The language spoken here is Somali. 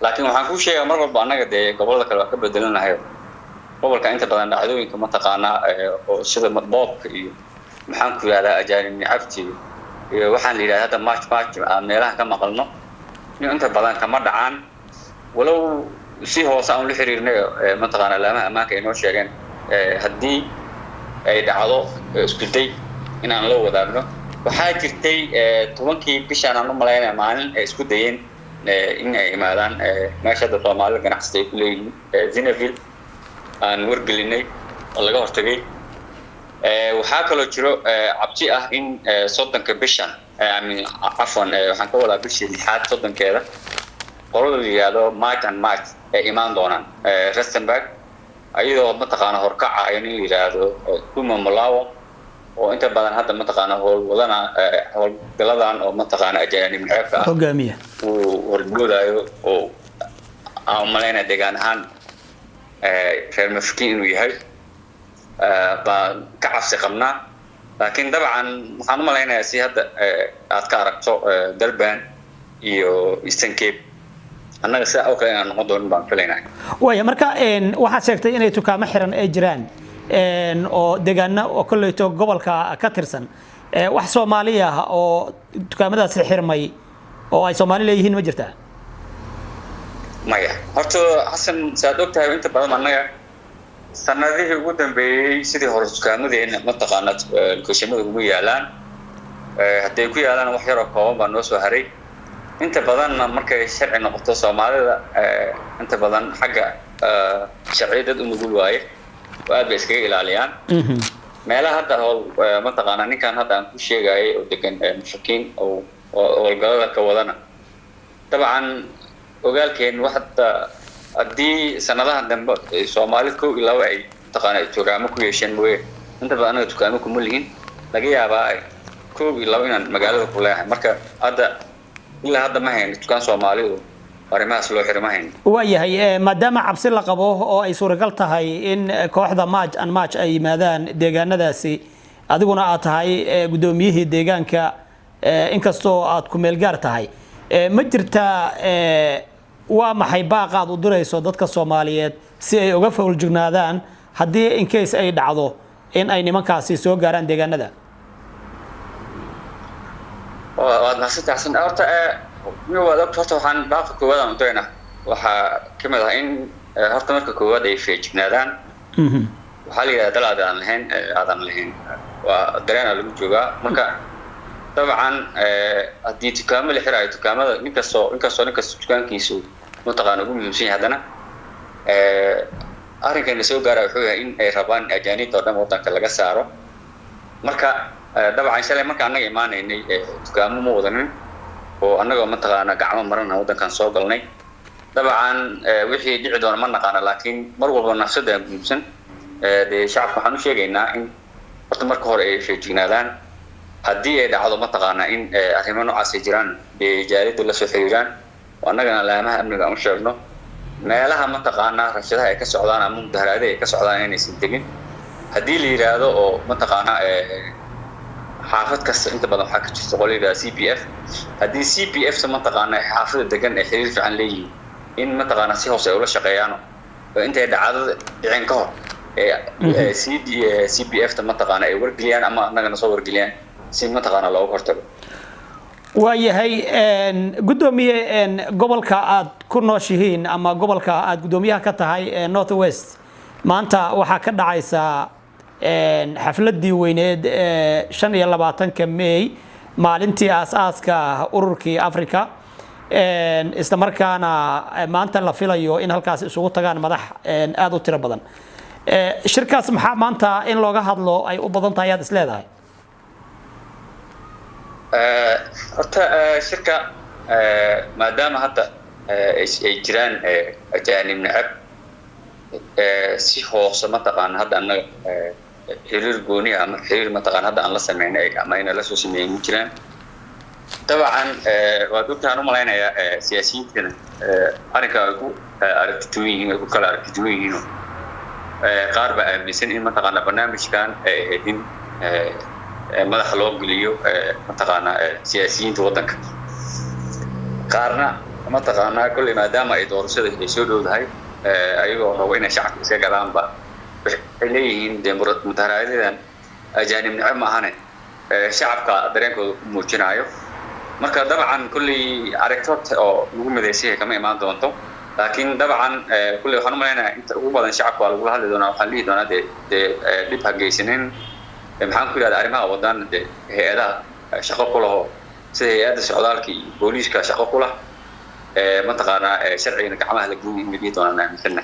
Laakiin waxaan kuu sheegaa mar walba annaga dee gobolada kale waa ka bedelanahay. Gobolka inta badan dhacdooyinka mataqaanaa oo sida boobka iyo maxaan ku yidhahdaa ajaanib nicabti iyo waxaan la yidhahda hadda march march aan meelaha ka maqalno inta badan kama dhacaan, walow si hoose aan ula xiriirnay mataqaana laamaha ammaanka ay noo sheegeen haddii ay dhacdo isku day in aan loo wadaagno. Waxaa jirtay 10-kii bishaan aan u malaynaya maalin ay isku dayeen in ay imaadaan meesha hadda Soomaalida ganacsata ay ku leeyihiin Zinaville, aan wargelinay oo laga hortagay. Waxaa kaloo jiro cabsi ah in 30-ka bishan, cafwan, waxaan ka wadaa bishii lixaad 30-keeda, qolada la yidhaahdo March and March ay imaan doonaan Rustenburg, ayadoo mataqaana horkacayo nin la yidhaahdo Kuma Molawo oo inta badan hadda mataqaana howlwadana howlgaladan oo mataqaana ajaanib naceebka ah hogaamiya uu horgoodayo, oo aan umalaynaya deegaan ahaan reer Mafeking inuu yahay baan ka cabsi qabnaa. Laakiin dabcan waxaan u malaynayaa si hadda aad ka aragto Durban iyo Eastern Cape, annaga sidaa oo kale inaan noqon doonin baan filaynaa. Waaya, marka waxaad sheegtay inay dukaamo xiran ay jiraan oo deegaano oo kolleyto gobolka ka tirsan. Wax Soomaali ah oo dukaamadaasi xirmay oo ay Soomaali leeyihiin ma jirtaa? Maya, horta Xasan, saad og tahay, inta badan annaga sanadihii ugu dambeeyey sidii hore dukaamadeena mataqaana location-ada kuma yaalaan. Hadday ku yaalaan, wax yaroo kooban baa noo soo haray. Inta badanna markay sharci noqoto, Soomaalida inta badan xagga sharciya dad u nugul waaye oo aad bay iskaga ilaaliyaan. Meelaha hadda howl mataqaana ninkan hadda aan ku sheegayay oo degan Mafeking oo howlgalada ka wadana, dabcan ogaalkeen wax hadda haddii sanadahan dambe Soomaali kow iyo laba ay mataqaana dukaamo ku yeesheen mooye, inta badan anaga dukaamo kuma lihin. Laga yaabaa kow iyo laba inaan magaalada ku leeyahay. Marka hadda ilaa hadda ma hayno dukaan Soomaali oo arrimahaas loo xiro, ma hayno. Waayahay, maadaama cabsi la qabo oo ay suuragal tahay in kooxda March and March ay yimaadaan deegaanadaasi, adiguna aad tahay guddoomiyihii deegaanka, inkastoo aad ku meel gaar tahay, ma jirtaa, waa maxay baaqa aad u dirayso dadka Soomaaliyeed si ay uga fowljignaadaan haddii in case ay dhacdo in ay nimankaasi soo gaaraan deegaanada? Waad mahadsantahay, Xasan. Horta waad ogta, horta waxaan baaqa koowaad aan u diraynaa waxaa ka mid ah in horta marka koowaad ay feejignaadaan. Waxaa la yidhahda dal aadan lahayn aadan lahayn waa dareena lagu joogaa. Marka dabcan haddii dukaamo la xiraayo, dukaamada ninkastoo ninkastoo dukaankiisu mataqaana ugu muhiimsan yahay, haddana arrinkan soo gaara wuxuu yahay in ay rabaan ajaanibta oo dhan waddanka laga saaro. Marka dabcan shalay marka annaga imaanaynay dukaamo ma wadanin oo annagoo mataqaana gacmo marana waddankan soo galnay. Dabcan wixii dhici doona ma naqaana, laakiin mar walba nafsada muhiimsan. Dee shacabka waxaan u sheegaynaa in horta marka hore ay feejignaadaan. Haddii ay dhacdo mataqaana in arrimo noocaas ay jiraan, dee jaaliyadda la soo xiriiraan oo annagana laamaha amniga aan u sheegno. Meelaha mataqaanaa rabshadaha ay ka socdaan ama mudaharaadaha ay ka socdaan inaysan tegin. Haddii la yidhaahdo oo mataqaanaa xaafad kasta inta badan waxaa ka jirta qola yidhahda CPF, haddii CPF ta mataqaanaa xaafada degan ay xiriir fiican leeyihiin, in mataqaanaa si hoose ay ula shaqeeyaan oo intay dhacdada dhicin ka hor c d CPF ta mataqaana ay wargeliyaan ama annagana soo wargeliyaan si mataqaanaa looga hortago. Waayahay, guddoomiye, gobolka aad ku nooshihiin ama gobolka aad guddoomiyaha ka tahay ee North West, maanta waxaa ka dhacaysa xafladii weyneed ee 25-ka May, maalintii aas-aaska ururkii Africa, isla markaana maanta la filayo in halkaas isugu tagaan madax aada u tiro badan. Shirkaas maxaa maanta in looga hadlo ay u badan tahay ayaad is leedahay? Horta shirka maadaama hadda ay jiraan ajaanib necab, si hoose mataqaana hadda annaga xiriir gooni ah ama xiriir mataqaana hadda aan la sameynay ama ayna la soo sameeyey ma jiraan. Dabcan waad ogtahaan u malaynayaa, siyaasiyiintana arrinka ay ku aragti duwan yihiin, ay ku kala aragti duwan yihiin. Qaar baa aaminsan in mataqaana barnaamijkan ay ahayd in madaxa loo geliyo mataqaana siyaasiyiinta waddanka, qaarna Mataqaanaa, kolley maadaama ay doorashada ay soo dhowdahay, ayagoo rabo inay shacabka iska gadaanba, waxay leeyihiin dee mudaharaadyadaan ajaanib neceb ma ahane, shacabka dareenkooda ku muujinayo. Marka dabcan kolley aragto oo lagu midaysay kama imaan doonto, laakiin dabcan kulley waxaan u malaynayaa inta ugu badan shacabka waa lagula hadli doonaa. Waxaan dhihi doonaa dee dhib ha geysanin, maxaan ku yidhahda, arrimaha wadaan dee hay-adaha shaqo ku laho, sida hay-adda socdaalka iyo booliiska shaqo ku lah, mataqaanaa, sharcigana gacmaha la geeyay in la dhihi doonaan aaminsana.